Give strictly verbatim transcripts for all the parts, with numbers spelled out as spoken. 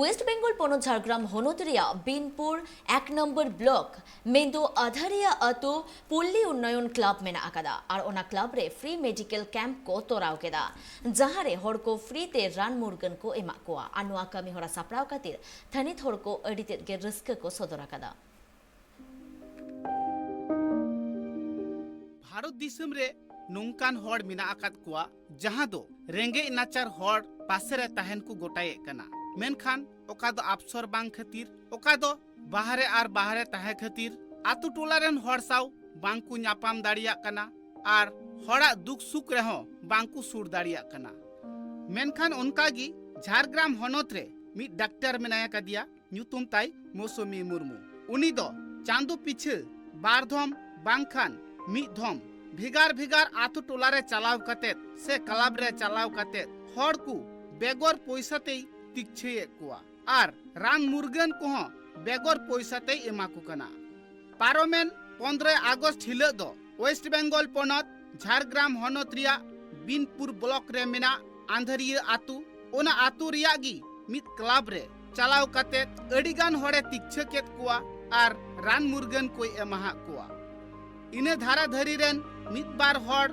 West Bengal ᱯᱚᱱᱚᱛ ᱡᱷᱟᱲᱜᱨᱟᱢ ᱦᱚᱱᱚᱛ ᱨᱮᱭᱟᱜ ᱵᱤᱱᱯᱩᱨ ᱮᱠ ᱱᱚᱢᱵᱚᱨ ᱵᱞᱚᱠ ᱢᱮᱱᱫᱚ ᱟᱫᱷᱟᱨᱤᱭᱟ ᱟᱹᱛᱩ ᱯᱚᱞᱞᱤ ᱩᱱᱱᱚᱭᱚᱱ ᱠᱞᱟᱵᱽ ᱢᱮᱱᱟᱜ ᱟᱠᱟᱫᱟ ᱟᱨ ᱚᱱᱟ ᱠᱞᱟᱵᱽ ᱨᱮ ᱯᱷᱨᱤ ᱢᱮᱰᱤᱠᱮᱞ ᱠᱮᱢᱯ ᱠᱚ ᱛᱚᱨᱟᱣ ᱠᱮᱫᱟ, ᱡᱟᱦᱟᱸ ᱨᱮ ᱦᱚᱲ ᱠᱚ ᱯᱷᱨᱤ ᱛᱮ ᱨᱟᱱ ᱢᱩᱨᱜᱟᱹᱱ ᱠᱚ ᱮᱢᱟᱜ ᱠᱚᱣᱟ ᱟᱨ ᱱᱚᱣᱟ ᱠᱟᱹᱢᱤ ᱦᱚᱨᱟ ᱥᱟᱯᱲᱟᱣ ᱠᱷᱟᱹᱛᱤᱨ ᱛᱷᱟᱹᱱᱤᱛ ᱦᱚᱲ ᱠᱚ ᱟᱹᱰᱤ ᱛᱮᱫ ᱜᱮ ᱨᱟᱹᱥᱠᱟᱹ ᱠᱚ ᱥᱚᱫᱚᱨ ᱟᱠᱟᱫᱟ᱾ ᱵᱷᱟᱨᱚᱛ ᱫᱤᱥᱚᱢ ᱨᱮ ᱱᱚᱝᱠᱟᱱ ᱦᱚᱲ ᱢᱮᱱᱟᱜ ᱟᱠᱟᱫ ᱠᱚᱣᱟ, ᱡᱟᱦᱟᱸ ᱫᱚ ᱨᱮᱸᱜᱮᱡ ᱱᱟᱪᱟᱨ ᱦᱚᱲ ᱯᱟᱥᱮ ᱨᱮ ᱛᱟᱦᱮᱱ ᱠᱚ ᱜᱚᱴᱟᱭᱮᱫ ᱠᱟᱱᱟ, ᱢᱮᱱᱠᱷᱟᱱ ᱚᱠᱟ ᱫᱚ ᱟᱯᱥᱚᱨ ᱵᱟᱝ ᱠᱷᱟᱹᱛᱤᱨ, ᱚᱠᱟ ᱫᱚ ᱵᱟᱦᱨᱮ ᱟᱨ ᱵᱟᱦᱨᱮ ᱛᱟᱦᱮᱸ ᱠᱷᱟᱹᱛᱤᱨ ᱟᱛᱳ ᱴᱚᱞᱟ ᱨᱮᱱ ᱦᱚᱲ ᱥᱟᱶ ᱵᱟᱝ ᱠᱚ ᱧᱟᱯᱟᱢ ᱫᱟᱲᱮᱭᱟᱜ ᱠᱟᱱᱟ ᱟᱨ ᱦᱚᱲᱟᱜ ᱫᱩᱠ ᱥᱩᱠ ᱨᱮᱦᱚᱸ ᱵᱟᱝ ᱠᱚ ᱥᱩᱨ ᱫᱟᱲᱮᱭᱟᱜ ᱠᱟᱱᱟ᱾ ᱢᱮᱱᱠᱷᱟᱱ ᱚᱱᱠᱟ ᱜᱮ ᱡᱷᱟᱲᱜᱨᱟᱢ ᱦᱚᱱᱚᱛ ᱨᱮ ᱢᱤᱫ ᱰᱟᱠᱛᱟᱨ ᱢᱮᱱᱟᱭ ᱟᱠᱟᱫᱮᱭᱟ, ᱧᱩᱛᱩᱢ ᱛᱟᱭ ᱢᱳᱥᱩᱢᱤ ᱢᱩᱨᱢᱩ᱾ ᱩᱱᱤ ᱫᱚ ᱪᱟᱸᱫᱚ ᱯᱤᱪᱷᱟᱹ ᱵᱟᱨ ᱫᱷᱚᱢ ᱵᱟᱝᱠᱷᱟᱱ ᱢᱤᱫ ᱫᱷᱚᱢ ᱵᱷᱮᱜᱟᱨ ᱵᱷᱮᱜᱟᱨ ᱟᱛᱳ ᱴᱚᱞᱟ ᱨᱮ ᱪᱟᱞᱟᱣ ᱠᱟᱛᱮᱫ ᱥᱮ ᱠᱞᱟᱵᱽ ᱨᱮ ᱪᱟᱞᱟᱣ ᱠᱟᱛᱮᱫ ᱦᱚᱲ ᱠᱚ ᱵᱮᱜᱚᱨ ᱯᱚᱭᱥᱟ ᱛᱮᱭ ᱛᱤᱠᱪᱷᱟᱹᱭᱮᱫ ᱠᱚᱣᱟ ᱟᱨ ᱨᱟᱱ ᱢᱩᱨᱜᱟᱹᱱ ᱠᱚᱦᱚᱸ ᱵᱮᱜᱚᱨ ᱯᱚᱭᱥᱟ ᱛᱮᱭ ᱮᱢᱟ ᱠᱚ ᱠᱟᱱᱟ᱾ ᱯᱟᱨᱚᱢᱮᱱ ᱯᱚᱱᱫᱽᱨᱚᱭ ᱟᱜᱚᱥᱴ ᱦᱤᱞᱚᱜ ᱫᱚ ᱳᱭᱮᱥᱴ ᱵᱮᱝᱜᱚᱞ ᱯᱚᱱᱚᱛ ᱡᱷᱟᱲᱜᱨᱟᱢ ᱦᱚᱱᱚᱛ ᱨᱮᱭᱟᱜ ᱵᱤᱱᱯᱩᱨ ᱵᱞᱚᱠ ᱨᱮ ᱢᱮᱱᱟᱜ ᱟᱸᱫᱷᱟᱨᱤᱭᱟᱹ ᱟᱛᱳ, ᱚᱱᱟ ᱟᱛᱳ ᱨᱮᱭᱟᱜ ᱜᱮ ᱢᱤᱫ ᱠᱞᱟᱵᱽ ᱨᱮ ᱪᱟᱞᱟᱣ ᱠᱟᱛᱮᱫ ᱟᱹᱰᱤ ᱜᱟᱱ ᱦᱚᱲᱮ ᱛᱤᱠᱪᱷᱟᱹ ᱠᱮᱫ ᱠᱚᱣᱟ ᱟᱨ ᱨᱟᱱ ᱢᱩᱨᱜᱟᱹᱱ ᱠᱚᱭ ᱮᱢᱟᱦᱟᱫ ᱠᱚᱣᱟ᱾ ᱤᱱᱟᱹ ᱫᱷᱟᱨᱟ ᱫᱷᱟᱹᱨᱤ ᱨᱮᱱ ᱢᱤᱫ ᱵᱟᱨ ᱦᱚᱲ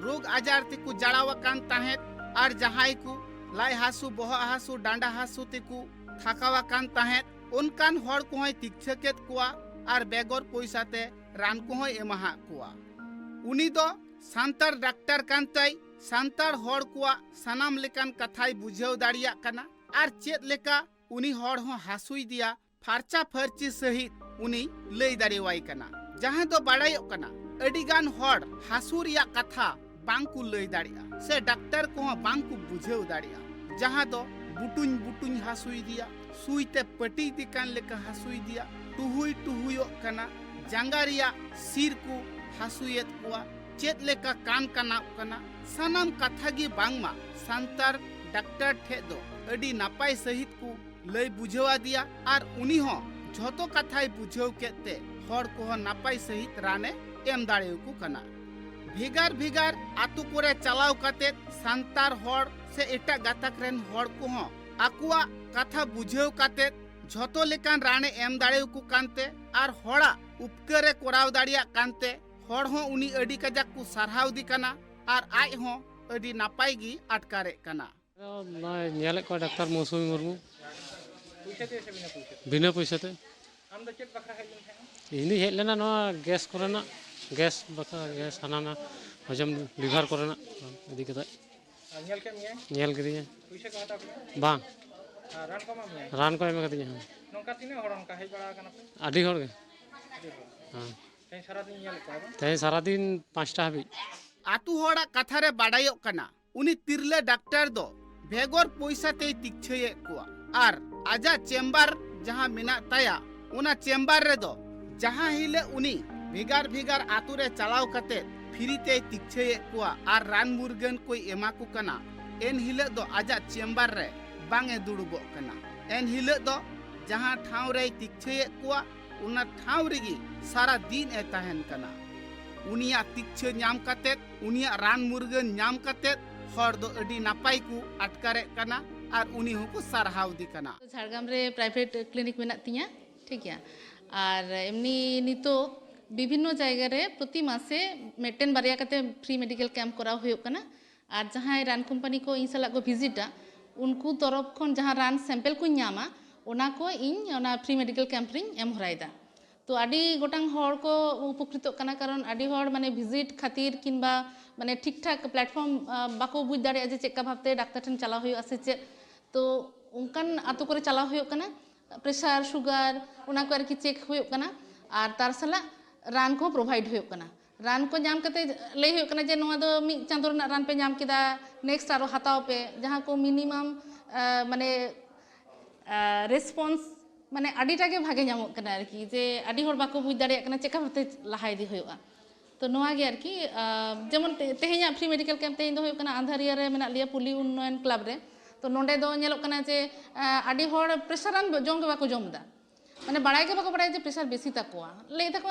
ᱨᱳᱜᱽ ᱟᱡᱟᱨ ᱛᱮᱠᱚ ᱡᱟᱲᱟᱣ ᱟᱠᱟᱱ ᱛᱟᱦᱮᱸᱫ ᱟᱨ ᱡᱟᱦᱟᱸᱭ ᱠᱚ ᱞᱟᱡ ᱦᱟᱹᱥᱩ, ᱵᱚᱦᱚᱜ ᱦᱟᱹᱥᱩ, ᱰᱟᱸᱰᱟ ᱦᱟᱹᱥᱩ ᱛᱮᱠᱚ ᱛᱷᱟᱠᱟᱣ ᱟᱠᱟᱱ ᱛᱟᱦᱮᱸᱫ, ᱚᱱᱠᱟᱱ ᱦᱚᱲ ᱠᱚᱦᱚᱸᱭ ᱛᱤᱠᱪᱷᱟᱹ ᱠᱮᱫ ᱠᱚᱣᱟ ᱟᱨ ᱵᱮᱜᱚᱨ ᱯᱚᱭᱥᱟ ᱛᱮ ᱨᱟᱱ ᱠᱚᱦᱚᱸᱭ ᱮᱢᱟᱦᱟᱫ ᱠᱚᱣᱟ᱾ ᱩᱱᱤ ᱫᱚ ᱥᱟᱱᱛᱟᱲ ᱰᱟᱠᱛᱟᱨ ᱠᱟᱱ ᱛᱮᱭ ᱥᱟᱱᱛᱟᱲ ᱦᱚᱲ ᱠᱚᱣᱟᱜ ᱥᱟᱱᱟᱢ ᱞᱮᱠᱟᱱ ᱠᱟᱛᱷᱟᱭ ᱵᱩᱡᱷᱟᱹᱣ ᱫᱟᱲᱮᱭᱟᱜ ᱠᱟᱱᱟ ᱟᱨ ᱪᱮᱫ ᱞᱮᱠᱟ ᱩᱱᱤ ᱦᱚᱲ ᱦᱚᱸ ᱦᱟᱹᱥᱩᱭᱮᱫᱮᱭᱟ ᱯᱷᱟᱨᱪᱟ ᱯᱷᱟᱹᱨᱪᱤ ᱥᱟᱹᱦᱤᱡ ᱩᱱᱤ ᱞᱟᱹᱭ ᱫᱟᱲᱮᱣᱟᱭ ᱠᱟᱱᱟ, ᱡᱟᱦᱟᱸ ᱫᱚ ᱵᱟᱲᱟᱭᱚᱜ ᱠᱟᱱᱟ ᱟᱹᱰᱤ ᱜᱟᱱ ᱦᱚᱲ ᱦᱟᱹᱥᱩ ᱨᱮᱭᱟᱜ ᱠᱟᱛᱷᱟ ᱵᱟᱝ ᱠᱚ ᱞᱟᱹᱭ ᱫᱟᱲᱮᱭᱟᱜᱼᱟ ᱥᱮ ᱰᱟᱠᱛᱟᱨ ᱠᱚᱦᱚᱸ ᱵᱟᱝ ᱠᱚ ᱵᱩᱡᱷᱟᱹᱣ ᱫᱟᱲᱮᱭᱟᱜᱼᱟ, ᱡᱟᱦᱟᱸ ᱫᱚ ᱵᱩᱴᱩᱧ ᱵᱩᱴᱩᱧ ᱦᱟᱹᱥᱩᱭᱮᱫᱮᱭᱟ, ᱥᱩᱭ ᱛᱮ ᱯᱟᱹᱴᱤᱭᱮᱫᱮ ᱠᱟᱱ ᱞᱮᱠᱟ ᱦᱟᱹᱥᱩᱭᱮᱫᱮᱭᱟ, ᱴᱩᱦᱩᱭ ᱴᱩᱦᱩᱭᱚᱜ ᱠᱟᱱᱟ, ᱡᱟᱸᱜᱟ ᱨᱮᱭᱟᱜ ᱥᱤᱨ ᱠᱚ ᱦᱟᱹᱥᱩᱭᱮᱫ ᱠᱚᱣᱟ, ᱪᱮᱫ ᱞᱮᱠᱟ ᱠᱟᱱ ᱠᱟᱱᱟᱜ ᱠᱟᱱᱟ, ᱥᱟᱱᱟᱢ ᱠᱟᱛᱷᱟ ᱜᱮ ᱵᱟᱝᱢᱟ ᱥᱟᱱᱛᱟᱲ ᱰᱟᱠᱛᱟᱨ ᱴᱷᱮᱡ ᱫᱚ ᱟᱹᱰᱤ ᱱᱟᱯᱟᱭ ᱥᱟᱹᱦᱤᱡ ᱠᱚ ᱞᱟᱹᱭ ᱵᱩᱡᱷᱟᱹᱣ ᱟᱫᱮᱭᱟ ᱟᱨ ᱩᱱᱤ ᱦᱚᱸ ᱡᱷᱚᱛᱚ ᱠᱟᱛᱷᱟᱭ ᱵᱩᱡᱷᱟᱹᱣ ᱠᱮᱫ ᱛᱮ ᱦᱚᱲ ᱠᱚᱦᱚᱸ ᱱᱟᱯᱟᱭ ᱥᱟᱹᱦᱤᱡ ᱨᱟᱱᱮ ᱮᱢ ᱫᱟᱲᱮᱭᱟᱠᱚ ᱠᱟᱱᱟ᱾ ᱵᱷᱮᱜᱟᱨ ᱵᱷᱮᱜᱟᱨ ᱟᱛᱳ ᱠᱚᱨᱮ ᱪᱟᱞᱟᱣ ᱠᱟᱛᱮ ᱥᱟᱱᱛᱟᱲ ᱦᱚᱲ ᱥᱮ ᱮᱴᱟᱜ ᱜᱟᱛᱟᱠ ᱨᱮᱱ ᱦᱚᱲ ᱠᱚᱦᱚᱸ ᱟᱠᱚᱣᱟᱜ ᱠᱟᱛᱷᱟ ᱵᱩᱡᱷᱟᱹᱣ ᱠᱟᱛᱮᱫ ᱡᱷᱚᱛᱚ ᱞᱮᱠᱟᱱ ᱨᱟᱱᱮ ᱮᱢ ᱫᱟᱲᱮᱭᱟᱠᱚ ᱠᱟᱱᱛᱮ ᱟᱨ ᱦᱚᱲᱟᱜ ᱩᱯᱠᱟᱹᱨᱮ ᱠᱚᱨᱟᱣ ᱫᱟᱲᱮᱭᱟᱜ ᱠᱟᱱᱛᱮ ᱦᱚᱲ ᱦᱚᱸ ᱩᱱᱤ ᱟᱹᱰᱤ ᱠᱟᱡᱟᱠ ᱠᱚ ᱥᱟᱨᱦᱟᱣᱫᱮ ᱠᱟᱱᱟ ᱟᱨ ᱟᱡ ᱦᱚᱸ ᱟᱹᱰᱤ ᱱᱟᱯᱟᱭ ᱜᱮ ᱟᱴᱠᱟᱨᱮᱫ ᱠᱟᱱᱟ᱾ ᱱᱚᱜᱼᱚᱭ ᱧᱮᱞᱮᱫ ᱠᱚᱣᱟ ᱰᱟᱠᱛᱟᱨ ᱢᱳᱣᱥᱩᱢᱤ ᱢᱩᱨᱢᱩ᱾ ᱯᱩᱭᱥᱟᱹ ᱛᱮ ᱥᱮ ᱵᱤᱱᱟᱹ ᱯᱩᱭᱥᱟᱹ ᱛᱮ? ᱵᱤᱱᱟᱹ ᱯᱩᱭᱥᱟᱹ ᱛᱮ᱾ ᱟᱢ ᱫᱚ ᱪᱮᱫ ᱵᱟᱠᱷᱨᱟ ᱦᱮᱡ ᱞᱮᱱ ᱛᱟᱦᱮᱸᱱᱟ? ᱤᱧ ᱫᱩᱧ ᱦᱮᱡ ᱞᱮᱱᱟ ᱱᱚᱣᱟ ᱜᱮᱥ ᱠᱚᱨᱮᱱᱟᱜ, ᱜᱮᱥ ᱵᱟᱠᱷᱨᱟ, ᱜᱮᱥ ᱦᱟᱱᱟ ᱱᱟ ᱦᱚᱡᱚᱢ, ᱞᱤᱵᱷᱟᱨ ᱠᱚᱨᱮᱱᱟᱜ ᱤᱫᱤ ᱠᱟᱛᱮ᱾ ᱟᱨ ᱧᱮᱞ ᱠᱮᱫ ᱢᱮᱭᱟᱭ? ᱧᱮᱞ ᱠᱮᱫᱤᱧᱟ᱾ ᱯᱩᱭᱥᱟᱹ ᱠᱚ ᱦᱟᱛᱟᱣ ᱠᱮᱫᱟ? ᱵᱟᱝ᱾ ᱟᱨ ᱨᱟᱱ ᱠᱚ ᱮᱢᱟᱜ ᱢᱮᱭᱟᱭ? ᱨᱟᱱ ᱠᱚ ᱮᱢ ᱠᱟᱫᱤᱧᱟ, ᱦᱮᱸ᱾ ᱱᱚᱝᱠᱟ ᱛᱤᱱᱟᱹᱜ ᱦᱚᱲ ᱚᱱᱠᱟ ᱦᱮᱡ ᱵᱟᱲᱟ ᱟᱠᱟᱱᱟ ᱯᱮ? ᱟᱹᱰᱤ ᱦᱚᱲ ᱜᱮ᱾ ᱟᱹᱰᱤ ᱦᱚᱲ᱾ ᱦᱮᱸ᱾ ᱛᱮᱦᱮᱧ ᱥᱟᱨᱟᱫᱤᱱ ᱧᱮᱞᱮᱫ ᱠᱚᱣᱟ ᱵᱟᱝ? ᱛᱮᱦᱮᱧ ᱥᱟᱨᱟᱫᱤᱱ ᱯᱟᱸᱪᱴᱟ ᱦᱟᱹᱵᱤᱡ᱾ ᱟᱛᱩ ᱦᱚᱲᱟᱜ ᱠᱟᱛᱷᱟ ᱨᱮ ᱵᱟᱰᱟᱭᱚᱜ ᱠᱟᱱᱟ, ᱩᱱᱤ ᱛᱤᱨᱞᱟᱹ ᱰᱟᱠᱛᱟᱨ ᱫᱚ ᱵᱮᱜᱚᱨ ᱯᱚᱭᱥᱟ ᱛᱮᱭ ᱛᱤᱠᱪᱷᱟᱹᱭᱮᱫ ᱠᱚᱣᱟ ᱟᱨ ᱟᱡᱟᱜ ᱪᱮᱢᱵᱟᱨ ᱡᱟᱦᱟᱸ ᱢᱮᱱᱟᱜ ᱛᱟᱭᱟ, ᱚᱱᱟ ᱪᱮᱢᱵᱟᱨ ᱨᱮᱫᱚ ᱡᱟᱦᱟᱸ ᱦᱤᱞᱳᱜ ᱩᱱᱤ ᱵᱷᱮᱜᱟᱨ ᱵᱷᱮᱜᱟᱨ ᱟᱛᱩ ᱨᱮ ᱪᱟᱞᱟᱣ ᱠᱟᱛᱮ ᱯᱷᱨᱤ ᱛᱮᱭ ᱛᱤᱠᱪᱷᱟᱹᱭᱮᱫ ᱠᱚᱣᱟ ᱟᱨ ᱨᱟᱱ ᱢᱩᱨᱜᱟᱹᱱ ᱠᱚᱭ ᱮᱢᱟ ᱠᱚ ᱠᱟᱱᱟ, ᱮᱱ ᱦᱤᱞᱳᱜ ᱫᱚ ᱟᱡᱟᱜ ᱪᱮᱢᱵᱟᱨ ᱨᱮ ᱵᱟᱝ ᱮ ᱫᱩᱲᱩᱵᱚᱜ ᱠᱟᱱᱟ᱾ ᱮᱱ ᱦᱤᱞᱳᱜ ᱫᱚ ᱡᱟᱦᱟᱸ ᱴᱷᱟᱶ ᱨᱮᱭ ᱛᱤᱠᱪᱷᱟᱹᱭᱮᱫ ᱠᱚᱣᱟ, ᱚᱱᱟ ᱴᱷᱟᱶ ᱨᱮᱜᱮ ᱥᱟᱨᱟ ᱫᱤᱱ ᱮ ᱛᱟᱦᱮᱱ ᱠᱟᱱᱟ᱾ ᱩᱱᱤᱭᱟᱜ ᱛᱤᱠᱪᱷᱟᱹ ᱧᱟᱢ ᱠᱟᱛᱮ, ᱩᱱᱤᱭᱟᱜ ᱨᱟᱱ ᱢᱩᱨᱜᱟᱹᱱ ᱧᱟᱢ ᱠᱟᱛᱮ ᱦᱚᱲ ᱫᱚ ᱟᱹᱰᱤ ᱱᱟᱯᱟᱭ ᱠᱚ ᱟᱴᱠᱟᱨᱮᱫ ᱠᱟᱱᱟ ᱟᱨ ᱩᱱᱤ ᱦᱚᱸᱠᱚ ᱥᱟᱨᱦᱟᱣᱫᱮ ᱠᱟᱱᱟ᱾ ᱡᱷᱟᱲᱜᱨᱟᱢ ᱨᱮ ᱯᱨᱟᱭᱵᱷᱮᱴ ᱠᱞᱤᱱᱤᱠ ᱢᱮᱱᱟᱜ ᱛᱤᱧᱟ, ᱴᱷᱤᱠ ᱜᱮᱭᱟ᱾ ᱟᱨ ᱮᱢᱱᱤ ᱱᱤᱛᱚᱜ ᱵᱤᱵᱷᱤᱱᱱᱚ ᱡᱟᱭᱜᱟ ᱨᱮ ᱯᱨᱚᱛᱤ ᱢᱟᱥᱮ ᱢᱤᱫᱴᱮᱱ ᱵᱟᱨᱭᱟ ᱠᱟᱛᱮ ᱯᱷᱨᱤ ᱢᱮᱰᱤᱠᱮᱞ ᱠᱮᱢᱯ ᱠᱚᱨᱟᱣ ᱦᱩᱭᱩᱜ ᱠᱟᱱᱟ᱾ ᱟᱨ ᱡᱟᱦᱟᱸᱭ ᱨᱟᱱ ᱠᱳᱢᱯᱟᱱᱤ ᱠᱚ ᱤᱧ ᱥᱟᱞᱟᱜ ᱠᱚ ᱵᱷᱤᱡᱤᱴᱟ, ᱩᱱᱠᱩ ᱛᱚᱨᱚᱯ ᱠᱷᱚᱱ ᱡᱟᱦᱟᱸ ᱨᱟᱱ ᱥᱮᱢᱯᱮᱞ ᱠᱚᱧ ᱧᱟᱢᱟ, ᱚᱱᱟ ᱠᱚ ᱤᱧ ᱚᱱᱟ ᱯᱷᱨᱤ ᱢᱮᱰᱤᱠᱮᱞ ᱠᱮᱢᱯ ᱨᱤᱧ ᱮᱢ ᱦᱚᱨᱟᱭᱮᱫᱟ᱾ ᱛᱚ ᱟᱹᱰᱤ ᱜᱚᱴᱟᱝ ᱦᱚᱲ ᱠᱚ ᱩᱯᱚᱠᱨᱤᱛᱚᱜ ᱠᱟᱱᱟ, ᱠᱟᱨᱚᱱ ᱟᱹᱰᱤ ᱦᱚᱲ ᱢᱟᱱᱮ ᱵᱷᱤᱡᱤᱴ ᱠᱷᱟᱹᱛᱤᱨ ᱠᱤᱝᱵᱟ ᱢᱟᱱᱮ ᱴᱷᱤᱠ ᱴᱷᱟᱠ ᱯᱞᱟᱴᱯᱷᱚᱨᱢ, ᱟ, ᱵᱟᱠᱚ ᱵᱩᱡᱽ ᱫᱟᱲᱮᱭᱟᱜᱼᱟ ᱡᱮ ᱪᱮᱫᱠᱟ ᱵᱷᱟᱵᱛᱮ ᱰᱟᱠᱛᱟᱨ ᱴᱷᱮᱱ ᱪᱟᱞᱟᱣ ᱦᱩᱭᱩᱜᱼᱟ ᱥᱮ ᱪᱮᱫ᱾ ᱛᱚ ᱚᱱᱠᱟᱱ ᱟᱛᱳ ᱠᱚᱨᱮ ᱪᱟᱞᱟᱣ ᱦᱩᱭᱩᱜ ᱠᱟᱱᱟ, ᱯᱨᱮᱥᱟᱨ, ᱥᱩᱜᱟᱨ, ᱚᱱᱟ ᱠᱚ ᱟᱨᱠᱤ ᱪᱮᱠ ᱦᱩᱭᱩᱜ ᱠᱟᱱᱟ, ᱟᱨ ᱛᱟᱨ ᱥᱟᱞᱟᱜ ᱨᱟᱱ ᱠᱚᱦᱚᱸ ᱯᱨᱳᱵᱷᱟᱭᱤᱰ ᱦᱩᱭᱩᱜ ᱠᱟᱱᱟ᱾ ᱨᱟᱱ ᱠᱚ ᱧᱟᱢ ᱠᱟᱛᱮ ᱞᱟᱹᱭ ᱦᱩᱭᱩᱜ ᱠᱟᱱᱟ ᱡᱮ ᱱᱚᱣᱟ ᱫᱚ ᱢᱤᱫ ᱪᱟᱸᱫᱳ ᱨᱮᱱᱟᱜ ᱨᱟᱱ ᱯᱮ ᱧᱟᱢ ᱠᱮᱫᱟ, ᱱᱮᱠᱥᱴ ᱟᱨᱚ ᱦᱟᱛᱟᱣ ᱯᱮ, ᱡᱟᱦᱟᱸ ᱠᱚ ᱢᱤᱱᱤᱢᱟᱢ, ᱟ, ᱢᱟᱱᱮ, ᱟ, ᱨᱮᱥᱯᱚᱱᱥ ᱢᱟᱱᱮ ᱟᱹᱰᱤᱴᱟ ᱜᱮ ᱵᱷᱟᱜᱮ ᱧᱟᱢᱚᱜ ᱠᱟᱱᱟ ᱟᱨᱠᱤ, ᱡᱮ ᱟᱹᱰᱤ ᱦᱚᱲ ᱵᱟᱠᱚ ᱵᱩᱡᱽ ᱫᱟᱲᱮᱭᱟᱜ ᱠᱟᱱᱟ ᱪᱮᱠᱟ ᱵᱷᱟᱵᱛᱮ ᱞᱟᱦᱟ ᱤᱫᱤ ᱦᱩᱭᱩᱜᱼᱟ᱾ ᱛᱚ ᱱᱚᱣᱟ ᱜᱮ ᱟᱨᱠᱤ, ᱟ, ᱡᱮᱢᱚᱱ ᱛᱮ-, ᱛᱮᱦᱮᱧᱟᱜ ᱯᱷᱨᱤ ᱢᱮᱰᱤᱠᱮᱞ ᱠᱮᱢᱯ ᱛᱮᱦᱮᱧ ᱫᱚ ᱦᱩᱭᱩᱜ ᱠᱟᱱᱟ ᱟᱱᱫᱷᱟᱨᱤᱭᱟᱹ ᱨᱮ ᱢᱮᱱᱟᱜ ᱞᱮᱭᱟ ᱯᱚᱞᱤ ᱩᱱᱱᱚᱭᱚᱱ ᱠᱞᱟᱵᱽ ᱨᱮ᱾ ᱛᱚ ᱱᱚᱸᱰᱮ ᱫᱚ ᱧᱮᱞᱚᱜ ᱠᱟᱱᱟ ᱡᱮ, ᱟ, ᱟᱹᱰᱤ ᱦᱚᱲ ᱯᱨᱮᱥᱟᱨ ᱨᱟᱱ ᱡᱚᱢ ᱜᱮ ᱵᱟᱠᱚ ᱡᱚᱢ ᱮᱫᱟ, ᱢᱟᱱᱮ ᱵᱟᱲᱟᱭ ᱜᱮ ᱵᱟᱠᱚ ᱵᱟᱲᱟᱭᱟ ᱡᱮ ᱯᱨᱮᱥᱟᱨ ᱵᱮᱥᱤ ᱛᱟᱠᱚᱣᱟ᱾ ᱞᱟᱹᱭ ᱫᱟᱠᱚ,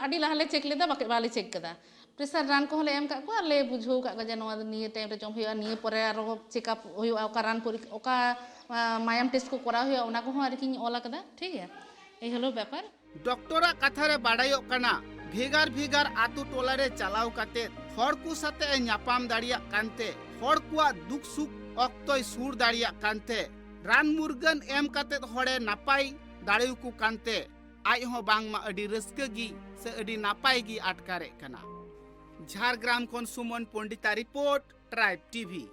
"ᱟᱹᱰᱤ ᱞᱟᱦᱟ ᱞᱮ ᱪᱮᱠ ᱞᱮᱫᱟ, ᱵᱟᱠᱮ-, ᱵᱟᱞᱮ ᱪᱮᱠ ᱠᱟᱫᱟ᱾ ᱯᱨᱮᱥᱟᱨ ᱨᱟᱱ ᱠᱚᱦᱚᱸ ᱞᱮ ᱮᱢ ᱠᱟᱜ ᱠᱚᱣᱟ, ᱞᱮ ᱵᱩᱡᱷᱟᱹᱣ ᱠᱟᱜ ᱠᱚᱣᱟ ᱡᱮ ᱱᱚᱣᱟ ᱫᱚ ᱱᱤᱭᱟᱹ ᱴᱟᱭᱤᱢ ᱨᱮ ᱡᱚᱢ ᱦᱩᱭᱩᱜᱼᱟ, ᱱᱤᱭᱟᱹ ᱯᱚᱨᱮ ᱟᱨᱚ ᱪᱮᱠᱟᱯ ᱦᱩᱭᱩᱜᱼᱟ, ᱚᱠᱟ ᱨᱟᱱ ᱯᱚᱨᱤ-, ᱚᱠᱟ ᱢᱟᱭᱟᱢ ᱴᱮᱥᱴ ᱠᱚ ᱠᱚᱨᱟᱣ ᱦᱩᱭᱩᱜᱼᱟ, ᱚᱱᱟ ᱠᱚᱦᱚᱸ ᱟᱨᱠᱤᱧ ᱚᱞ ᱟᱠᱟᱫᱟ᱾ ᱴᱷᱤᱠ ᱜᱮᱭᱟ, ᱮᱭ ᱦᱚᱞᱚ ᱵᱮᱯᱟᱨ᱾ ᱰᱚᱠᱴᱚᱨᱟᱜ ᱠᱟᱛᱷᱟ ᱨᱮ ᱵᱟᱰᱟᱭᱚᱜ ᱠᱟᱱᱟ, ᱵᱷᱮᱜᱟᱨ ᱵᱷᱮᱜᱟᱨ ᱟᱛᱳ ᱴᱚᱞᱟ ᱨᱮ ᱪᱟᱞᱟᱣ ᱠᱟᱛᱮ ᱦᱚᱲ ᱠᱚ ᱥᱟᱛᱮ ᱮ ᱧᱟᱯᱟᱢ ᱫᱟᱲᱮᱭᱟᱜ ᱠᱟᱱᱛᱮ, ᱦᱚᱲ ᱠᱚᱣᱟᱜ ᱫᱩᱠ ᱥᱩᱠ ᱚᱠᱛᱚᱭ ᱥᱩᱨ ᱫᱟᱲᱮᱭᱟᱜ ᱠᱟᱱᱛᱮ, ᱨᱟᱱ ᱢᱩᱨᱜᱟᱹᱱ ᱮᱢ ᱠᱟᱛᱮ ᱦᱚᱲᱮ ᱱᱟᱯᱟᱭ ᱫᱟᱲᱮᱭᱟᱠᱚ ᱠᱟᱱᱛᱮ, ᱟᱡ ᱦᱚᱸ ᱵᱟᱝᱢᱟ ᱟᱹᱰᱤ ᱨᱟᱹᱥᱠᱟᱹ ᱜᱮ ᱥᱮ ᱟᱹᱰᱤ ᱱᱟᱯᱟᱭ ᱜᱮ ᱟᱴᱠᱟᱨᱮᱫ ᱠᱟᱱᱟ᱾ ᱡᱷᱟᱲᱜᱨᱟᱢ ᱠᱷᱚᱱ ᱥᱩᱢᱚᱱ ᱯᱚᱱᱰᱤᱛᱟᱜ ᱨᱤᱯᱳᱨᱴ, ᱴᱨᱟᱭᱤᱵᱽ ᱴᱤᱵᱷᱤ᱾